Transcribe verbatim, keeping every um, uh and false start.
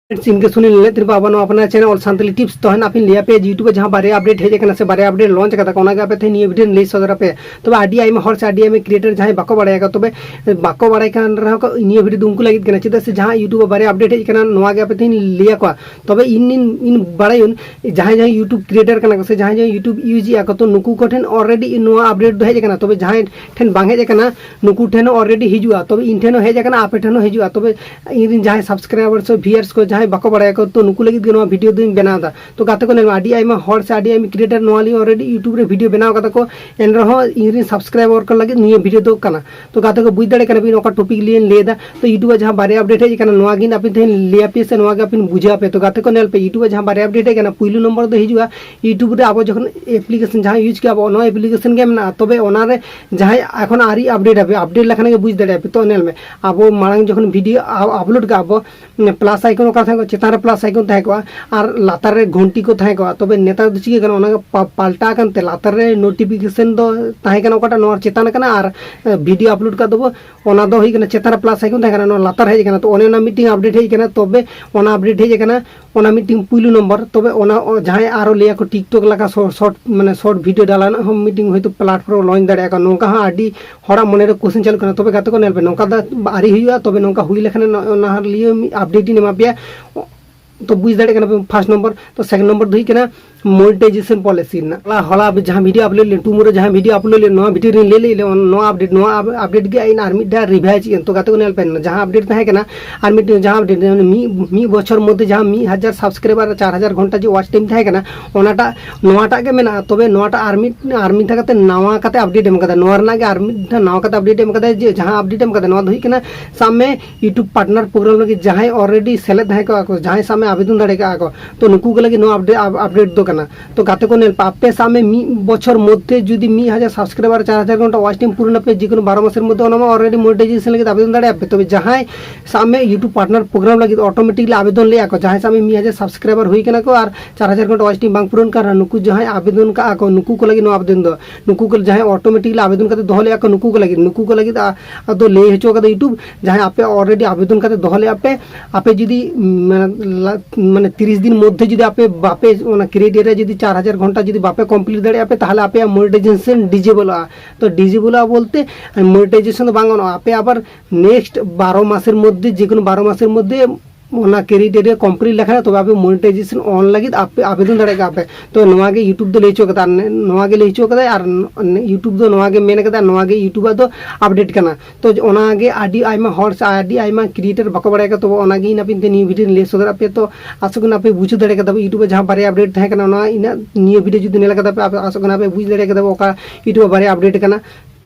Friends, ᱤᱧ ᱜᱮ ᱥᱩᱱᱤᱞ ᱞᱮᱫ ᱛᱤᱨᱵᱟ ᱟᱵᱚ ᱱᱚᱣᱟ ᱟᱯᱱᱟᱨ channel ᱚᱞ ᱥᱟᱱᱛᱟᱞᱤ tips᱾ ᱛᱚ ᱦᱮᱱᱟᱜ ᱯᱤᱧ ᱞᱟᱹᱭᱟ ᱯᱮ ᱡᱮ YouTube ᱨᱮ ᱡᱟᱦᱟᱸ ᱵᱟᱨᱭᱟ update ᱦᱮᱡ ᱟᱠᱟᱱᱟ ᱥᱮ ᱵᱟᱨᱭᱟ update launch ᱟᱠᱟᱫᱟ ᱠᱚ, ᱚᱱᱟᱜᱮ ᱟᱯᱮ ᱛᱮᱦᱮᱧ ᱱᱤᱭᱟᱹ video ᱨᱮ ᱞᱟᱹᱭ ᱥᱚᱫᱚᱨ ᱟᱯᱮ᱾ ᱛᱚᱵᱮ ᱟᱹᱰᱤ ᱟᱭᱢᱟ ᱦᱚᱲ ᱥᱮ ᱟᱹᱰᱤ ᱟᱭᱢᱟ creator ᱡᱟᱦᱟᱸᱭ ᱵᱟᱠᱚ ᱵᱟᱲᱟᱭᱟ ᱠᱚ, ᱛᱚᱵᱮ ᱵᱟᱠᱚ ᱵᱟᱲᱟᱭ ᱠᱟᱱ ᱨᱮᱦᱚᱸ ᱠᱚ ᱱᱤᱭᱟᱹ video ᱫᱚ ᱩᱱᱠᱩ ᱞᱟᱹᱜᱤᱫ ᱠᱟᱱᱟ᱾ ᱪᱮᱫᱟᱜ ᱥᱮ ᱡᱟᱦᱟᱸ YouTube ᱨᱮ ᱵᱟᱨᱭᱟ update ᱦᱮᱡ ᱟᱠᱟᱱᱟ, ᱱᱚᱣᱟ ᱜᱮ ᱟᱯᱮ ᱛᱮᱦᱮᱧ ᱞᱟᱹᱭ ᱟᱠᱚᱣᱟ᱾ ᱛᱚᱵᱮ ᱤᱧ ᱤᱧ ᱤᱧ ᱵᱟᱲᱟᱭᱟᱹᱧ ᱡᱟᱦᱟᱸᱭ ᱡᱟᱦᱟᱸᱭ YouTube creator ᱠᱟᱱᱟ ᱠᱚ ᱥᱮ ᱡᱟᱦᱟᱸᱭ ᱡᱟᱦᱟᱸᱭ YouTube use ᱮᱫᱟ ᱠᱚ, ᱛᱚ ᱱᱩᱠᱩ ᱠᱚ ᱴᱷᱮᱱ already ᱱᱚᱣᱟ update ᱫᱚ ᱦᱮᱡ ᱟᱠᱟᱱᱟ᱾ ᱛᱚᱵᱮ ᱡᱟᱦᱟᱸᱭ ᱴᱷᱮᱱ ᱵᱟᱝ ᱦᱮᱡ ᱟᱠᱟᱱᱟ, ᱱᱩᱠᱩ ᱴᱷᱮᱱ ᱦᱚᱸ already ᱦᱤᱡᱩᱜᱼᱟ᱾ ᱛᱚᱵᱮ ᱤᱧ ᱴᱷᱮᱱ ᱦᱚᱸ ᱦᱮᱡ ᱟᱠᱟᱱᱟ, ᱟᱯᱮ ᱴᱷᱮᱱ ᱦᱚᱸ ᱦᱤᱡᱩᱜᱼᱟ᱾ ᱛᱚᱵᱮ ᱤᱧ ᱨᱮᱱ ᱡᱟᱦᱟᱸᱭ subscribers ᱥᱮ viewers ᱠᱚ ᱡᱟᱦᱟᱸᱭ ᱵᱟᱠᱚ ᱵᱟᱲᱟᱭᱟ ᱠᱚ, ᱛᱚ ᱱᱩᱠᱩ ᱞᱟᱹᱜᱤᱫ ᱜᱮ ᱱᱚᱣᱟ video ᱫᱚᱧ ᱵᱮᱱᱟᱣ ᱮᱫᱟ᱾ ᱛᱚ ᱜᱟᱛᱮ ᱠᱚ, ᱧᱮᱞ ᱢᱮ, ᱟᱹᱰᱤ ᱟᱭᱢᱟ ᱦᱚᱲ ᱥᱮ ᱟᱹᱰᱤ ᱟᱭᱢᱟ creator ᱱᱚᱣᱟ ᱞᱟᱹᱜᱤᱫ already YouTube ᱨᱮ video ᱵᱮᱱᱟᱣ ᱠᱟᱫᱟ ᱠᱚ, ᱮᱱ ᱨᱮᱦᱚᱸ ᱤᱧ ᱨᱮᱱ subscriber ᱠᱚ ᱞᱟᱹᱜᱤᱫ ᱱᱤᱭᱟᱹ video ᱫᱚ ᱠᱟᱱᱟ᱾ ᱛᱚ ᱜᱟᱛᱮ ᱠᱚ, ᱵᱩᱡᱽ ᱫᱟᱲᱮᱭᱟᱜ ᱠᱟᱱᱟ ᱵᱤᱱ ᱚᱠᱟ topic ᱞᱤᱭᱮᱧ ᱞᱟᱹᱭ ᱮᱫᱟ᱾ ᱛᱚ YouTube ᱨᱮ ᱡᱟᱦᱟᱸ ᱵᱟᱨᱭᱟ update ᱦᱮᱡ ᱟᱠᱟᱱᱟ, ᱱᱚᱣᱟ ᱜᱮ ᱤᱧ ᱟᱯᱮ ᱛᱮᱦᱮᱧ ᱞᱟᱹᱭ ᱟᱯᱮ ᱥᱮ ᱱᱚᱣᱟ ᱜᱮ ᱟᱯᱮ ᱵᱩᱡᱷᱟᱹᱣ ᱟᱯᱮ᱾ ᱛᱚ ᱜᱟᱛᱮ ᱠᱚ, ᱧᱮᱞ ᱯᱮ, YouTube ᱨᱮ ᱡᱟᱦᱟᱸ ᱵᱟᱨᱭᱟ update ᱦᱮᱡ ᱟᱠᱟᱱᱟ, ᱯᱩᱭᱞᱩ ᱱᱚᱢᱵᱚᱨ ᱫᱚ ᱦᱤᱡᱩᱜᱼᱟ YouTube ᱨᱮ ᱟᱵᱚ ᱡᱚᱠᱷᱚᱱ application ᱡᱟᱦᱟᱸ use ᱠᱮᱜᱼᱟ ᱵᱚ, ᱱᱚᱣᱟ application ᱜᱮ ᱢᱮᱱᱟᱜᱼᱟ᱾ ᱛᱚᱵᱮ ᱚᱱᱟ ᱨᱮ ᱡᱟᱦᱟᱸᱭ ᱮᱠᱷᱚᱱ ᱟᱹᱣᱨᱤ update ᱟᱯᱮ, update ᱞᱮᱠᱷᱟᱱ ᱜᱮ ᱵᱩᱡᱽ ᱫᱟᱲᱮᱭᱟᱜᱼᱟ ᱯᱮ᱾ ᱛᱚ ᱧᱮᱞ ᱢᱮ, ᱟᱵᱚ ᱢᱟᱲᱟᱝ ᱡᱚᱠᱷᱚᱱ video upload ᱠᱟᱜᱼᱟ ᱵᱚ, plus icon ᱚᱠᱟ ᱛᱟᱦᱮᱸ ᱠᱚᱜᱼᱟ, ᱪᱮᱛᱟᱱ ᱨᱮ plus icon ᱛᱟᱦᱮᱸ ᱠᱚᱜᱼᱟ ᱟᱨ ᱞᱟᱛᱟᱨ ᱨᱮ ᱜᱷᱚᱱᱴᱤ ᱠᱚ ᱛᱟᱦᱮᱸ ᱠᱚᱜᱼᱟ᱾ ᱛᱚᱵᱮ ᱱᱮᱛᱟᱨ ᱫᱚ ᱪᱤᱠᱟᱹ ᱠᱟᱱᱟ, ᱚᱱᱟ ᱜᱮ ᱯᱟ-, ᱯᱟᱞᱴᱟᱣ ᱟᱠᱟᱱ ᱛᱮ ᱞᱟᱛᱟᱨ ᱨᱮ notification ᱫᱚ ᱛᱟᱦᱮᱸ ᱠᱟᱱᱟ ᱚᱠᱟᱴᱟᱜ, ᱱᱚᱣᱟ ᱪᱮᱛᱟᱱ ᱠᱟᱱᱟ, ᱟᱨ video upload ᱠᱟᱜ ᱫᱚᱵᱚ, ᱚᱱᱟ ᱫᱚ ᱦᱩᱭᱩᱜ ᱠᱟᱱᱟ ᱪᱮᱛᱟᱱ ᱨᱮ plus icon ᱛᱟᱦᱮᱸ ᱠᱟᱱᱟ, ᱱᱚᱣᱟ ᱞᱟᱛᱟᱨ ᱦᱮᱡ ᱟᱠᱟᱱᱟ᱾ ᱛᱚ ᱚᱱᱮ ᱚᱱᱟ ᱢᱤᱫᱴᱤᱝ update ᱦᱮᱡ ᱟᱠᱟᱱᱟ, ᱛᱚᱵᱮ ᱚᱱᱟ update ᱦᱮᱡ ᱟᱠᱟᱱᱟ, ᱚᱱᱟ ᱢᱤᱫᱴᱤᱝ ᱯᱩᱭᱞᱩ ᱱᱚᱢᱵᱚᱨ᱾ ᱛᱚᱵᱮ ᱚᱱᱟ ᱚ-, ᱡᱟᱦᱟᱸᱭ ᱟᱨᱚ ᱞᱟᱹᱭᱟ ᱠᱚ TikTok ᱞᱮᱠᱟ ᱥᱚ-, short, ᱢᱟᱱᱮ short video ᱰᱟᱞᱟ ᱨᱮᱱᱟᱜ ᱦᱚᱸ ᱢᱤᱫᱴᱤᱝ ᱦᱚᱭᱛᱳ platform launch ᱫᱟᱲᱮᱭᱟᱜᱼᱟ ᱠᱚ, ᱱᱚᱝᱠᱟ ᱦᱚᱸ ᱟᱹᱰᱤ ᱦᱚᱲᱟᱜ ᱢᱚᱱᱮᱨᱮ question ᱪᱟᱹᱞᱩᱜ ᱠᱟᱱᱟ᱾ ᱛᱚᱵᱮ ᱜᱟᱛᱮ ᱠᱚ, ᱧᱮᱞ ᱯᱮ, ᱱᱚᱝᱠᱟ ᱫᱚ ᱟᱹᱣᱨᱤ ᱦᱩᱭᱩᱜᱼᱟ᱾ ᱛᱚᱵᱮ ᱱᱚᱝᱠᱟ ᱦᱩᱭ ᱞᱮᱠᱷᱟᱱ ᱱᱚ-, ᱚᱱᱟ ᱞᱤᱭᱟᱹ ᱢᱤᱫ update ᱤᱧ ᱮᱢᱟ ᱯᱮᱭᱟ᱾ ᱛᱚ ᱵᱩᱡᱽ ᱫᱟᱲᱮᱭᱟᱜ ᱠᱟᱱᱟ ᱯᱮ first ᱱᱚᱢᱵᱚᱨ᱾ ᱛᱚ second ᱱᱚᱢᱵᱚᱨ ᱫᱚ ᱦᱩᱭᱩᱜ ᱠᱟᱱᱟ monetization policy ᱨᱮᱱᱟᱜ᱾ ᱦᱚᱞᱟ, ᱦᱚᱞᱟ ᱡᱟᱦᱟᱸ video upload ᱞᱮᱱ, ᱴᱩᱢᱳᱨᱳ ᱡᱟᱦᱟᱸ video upload ᱞᱮᱱ, ᱱᱚᱣᱟ video ᱨᱤᱧ ᱞᱟᱹᱭ ᱞᱮᱫ ᱞᱮ, ᱱᱚᱣᱟ update, ᱱᱚᱣᱟ up-, update ᱜᱮ ᱤᱧ ᱟᱨ ᱢᱤᱫ ᱫᱷᱟᱣ revise ᱮᱫ᱾ ᱛᱚ ᱜᱟᱛᱮ ᱠᱚ, ᱧᱮᱞ ᱯᱮ, ᱡᱟᱦᱟᱸ update ᱛᱟᱦᱮᱸ ᱠᱟᱱᱟ, ᱟᱨ ᱢᱤᱫᱴᱮᱱ ᱡᱟᱦᱟᱸ update, ᱢᱤᱫ, ᱢᱤᱫ ᱵᱚᱪᱷᱚᱨ ᱢᱚᱫᱽᱫᱷᱮ ᱡᱟᱦᱟᱸ ᱢᱤᱫ ᱦᱟᱡᱟᱨ subscriber ᱟᱨ ᱪᱟᱨ ᱦᱟᱡᱟᱨ ᱜᱷᱚᱱᱴᱟ ᱡᱮ watch time ᱛᱟᱦᱮᱸ ᱠᱟᱱᱟ, ᱚᱱᱟᱴᱟᱜ, ᱱᱚᱣᱟᱴᱟᱜ ᱜᱮ ᱢᱮᱱᱟᱜᱼᱟ᱾ ᱛᱚᱵᱮ ᱱᱚᱣᱟᱴᱟᱜ ᱟᱨ ᱢᱤᱫ, ᱟᱨ ᱢᱤᱫ ᱫᱷᱟᱣ ᱠᱟᱛᱮ ᱱᱟᱣᱟ ᱠᱟᱛᱮ update ᱮᱢ ᱠᱟᱫᱟ᱾ ᱱᱚᱣᱟ ᱨᱮᱱᱟᱜ ᱜᱮ ᱟᱨ ᱢᱤᱫ ᱫᱷᱟᱣ ᱱᱟᱣᱟ ᱠᱟᱛᱮ update ᱮᱢ ᱠᱟᱫᱟ᱾ ᱡᱮ ᱡᱟᱦᱟᱸ update ᱮᱢ ᱠᱟᱫᱟ, ᱱᱚᱣᱟ ᱫᱚ ᱦᱩᱭᱩᱜ ᱠᱟᱱᱟ, ᱥᱟᱵ ᱢᱮ, YouTube Partner Program ᱞᱟᱹᱜᱤᱫ ᱡᱟᱦᱟᱸᱭ already ᱥᱮᱞᱮᱫ ᱛᱟᱦᱮᱸ ᱠᱚᱜᱼᱟ ᱠᱚ, ᱡᱟᱦᱟᱸᱭ ᱥᱟᱵ ᱢᱮ ᱟᱵᱮᱫᱚᱱ ᱫᱟᱲᱮ ᱠᱟᱜᱼᱟ ᱠᱚ, ᱛᱚ ᱱᱩᱠᱩ ᱠᱚ ᱞᱟᱹᱜᱤᱫ ᱱᱚᱣᱟ update, up-, update ᱫᱚ ᱠᱟᱱᱟ᱾ ᱛᱚ ᱜᱟᱛᱮ ᱠᱚ ᱧᱮᱞ ᱯᱮ, ᱟᱯᱮ ᱥᱟᱵ ᱢᱮ ᱢᱤᱫ ᱵᱚᱪᱷᱚᱨ ᱢᱚᱫᱽᱫᱷᱮ ᱡᱩᱫᱤ ᱢᱤᱫ ᱦᱟᱡᱟᱨ subscriber, ᱪᱟᱨ ᱦᱟᱡᱟᱨ ᱜᱷᱚᱱᱴᱟ watch time ᱯᱩᱨᱟᱹᱣ ᱱᱟᱯᱮ, ᱡᱮᱠᱳᱱᱳ ᱵᱟᱨᱚ ᱢᱟᱥᱮᱨ ᱢᱚᱫᱽᱫᱷᱮ, ᱚᱱᱟ ᱢᱟ already monetization ᱞᱟᱹᱜᱤᱫ ᱟᱵᱮᱫᱚᱱ ᱫᱟᱲᱮᱭᱟᱜᱼᱟ ᱯᱮ᱾ ᱛᱚᱵᱮ ᱡᱟᱦᱟᱸᱭ ᱥᱟᱵ ᱢᱮ YouTube Partner Program ᱞᱟᱹᱜᱤᱫ automatically ᱟᱵᱮᱫᱚᱱ ᱞᱮᱜᱼᱟ ᱠᱚ, ᱡᱟᱦᱟᱸᱭ ᱥᱟᱵ ᱢᱮ ᱢᱤᱫ ᱦᱟᱡᱟᱨ subscriber ᱦᱩᱭ ᱠᱟᱱᱟ ᱠᱚ ᱟᱨ ᱪᱟᱨ ᱦᱟᱡᱟᱨ ᱜᱷᱚᱱᱴᱟ watch time ᱵᱟᱝ ᱯᱩᱨᱟᱹᱣ ᱠᱟᱱᱟ, ᱱᱩᱠᱩ ᱡᱟᱦᱟᱸᱭ ᱟᱵᱮᱫᱚᱱ ᱠᱟᱜᱼᱟ ᱠᱚ, ᱱᱩᱠᱩ ᱠᱚ ᱞᱟᱹᱜᱤᱫ ᱱᱚᱣᱟ ᱟᱵᱮᱫᱚᱱ ᱫᱚ, ᱱᱩᱠᱩ ᱠᱚ ᱡᱟᱦᱟᱸᱭ automatically ᱟᱵᱮᱫᱚᱱ ᱠᱟᱛᱮ ᱫᱚᱦᱚ ᱞᱮᱜᱼᱟ ᱠᱚ, ᱱᱩᱠᱩ ᱠᱚ ᱞᱟᱹᱜᱤᱫ, ᱱᱩᱠᱩ ᱠᱚ ᱞᱟᱹᱜᱤᱫ ᱟ-, ᱟᱫᱚ ᱞᱟᱹᱭ ᱦᱚᱪᱚ ᱠᱟᱫᱟ YouTube, ᱡᱟᱦᱟᱸᱭ ᱟᱯᱮ already ᱟᱵᱮᱫᱚᱱ ᱠᱟᱛᱮ ᱫᱚᱦᱚ ᱞᱮᱜᱼᱟ ᱯᱮ, ᱟᱯᱮ ᱡᱩᱫᱤ, ᱢᱟᱱᱮ, ᱞᱟ-, ᱢᱟᱱᱮ, ᱛᱤᱨᱤᱥ ᱫᱤᱱ ᱢᱚᱫᱽᱫᱷᱮ ᱡᱩᱫᱤ ᱟᱯᱮ ᱵᱟᱯᱮ, ᱚᱱᱟ criteria ᱡᱩᱫᱤ ᱪᱟᱨ ᱦᱟᱡᱟᱨ ᱜᱷᱚᱱᱴᱟ ᱡᱩᱫᱤ ᱵᱟᱯᱮ complete ᱫᱟᱲᱮᱭᱟᱜᱼᱟ ᱯᱮ, ᱛᱟᱦᱚᱞᱮ ᱟᱯᱮᱭᱟᱜ monetization disable ᱚᱜᱼᱟ᱾ ᱛᱚ disable ᱚᱜᱼᱟ ᱵᱚᱞᱛᱮ monetization ᱫᱚ ᱵᱟᱝ ᱜᱟᱱᱚᱜᱼᱟ, ᱟᱯᱮ ᱟᱵᱟᱨ next ᱵᱟᱨᱚ ᱢᱟᱥᱮᱨ ᱢᱚᱫᱽᱫᱷᱮ, ᱡᱮᱠᱳᱱᱳ ᱵᱟᱨᱚ ᱢᱟᱥᱮᱨ ᱢᱚᱫᱽᱫᱷᱮ ᱚᱱᱟ criteria complete ᱞᱮᱠᱷᱟᱱ ᱛᱚᱵᱮ ᱟᱯᱮ monetization on ᱞᱟᱹᱜᱤᱫ ᱟᱯᱮ ᱟᱵᱮᱫᱚᱱ ᱫᱟᱲᱮᱭᱟᱜᱼᱟ ᱯᱮ᱾ ᱛᱚ ᱱᱚᱣᱟ ᱜᱮ YouTube ᱫᱚ ᱞᱟᱹᱭ ᱦᱚᱪᱚ ᱠᱟᱫᱟ, ᱟᱨ ᱱᱮ-, ᱱᱚᱣᱟ ᱜᱮ ᱞᱟᱹᱭ ᱦᱚᱪᱚ ᱠᱟᱫᱟᱭ, ᱟᱨ ᱱ-, ᱱ-, YouTube ᱫᱚ ᱱᱚᱣᱟ ᱜᱮ ᱢᱮᱱ ᱠᱟᱫᱟ, ᱟᱨ ᱱᱚᱣᱟ ᱜᱮ YouTube ᱟᱜ ᱫᱚ update ᱠᱟᱱᱟ᱾ ᱛᱚ ᱚᱱᱟ ᱜᱮ ᱟᱹᱰᱤ ᱟᱭᱢᱟ ᱦᱚᱲ ᱥᱮ ᱟᱹᱰᱤ ᱟᱭᱢᱟ creator ᱵᱟᱠᱚ ᱵᱟᱲᱟᱭ ᱠᱟᱫᱟ, ᱛᱚ ᱚᱱᱟ ᱜᱮ ᱤᱧ ᱟᱯᱮ ᱛᱮ ᱱᱤᱭᱟᱹ video ᱨᱮᱧ ᱞᱟᱹᱭ ᱥᱚᱫᱚᱨᱟᱫ ᱯᱮᱭᱟ᱾ ᱛᱚ ᱟᱥᱚᱜ ᱠᱟᱱᱟ ᱯᱮ ᱵᱩᱡᱷᱟᱹᱣ ᱫᱟᱲᱮ ᱠᱟᱫᱟ ᱯᱮ, YouTube ᱟᱜ ᱡᱟᱦᱟᱸ ᱵᱟᱨᱭᱟ update ᱛᱟᱦᱮᱸ ᱠᱟᱱᱟ, ᱚᱱᱟ ᱤᱱᱟᱹᱜ ᱱᱤᱭᱟᱹ video ᱡᱩᱫᱤ ᱧᱮᱞ ᱠᱟᱫᱟ ᱯᱮ, ᱟᱯᱮ ᱟᱥᱚᱜ ᱠᱟᱱᱟ ᱯᱮ ᱵᱩᱡᱽ ᱫᱟᱲᱮ ᱠᱟᱫᱟ ᱯᱮ ᱚᱠᱟ YouTube ᱟᱜ ᱵᱟᱨᱭᱟ update ᱠᱟᱱᱟ᱾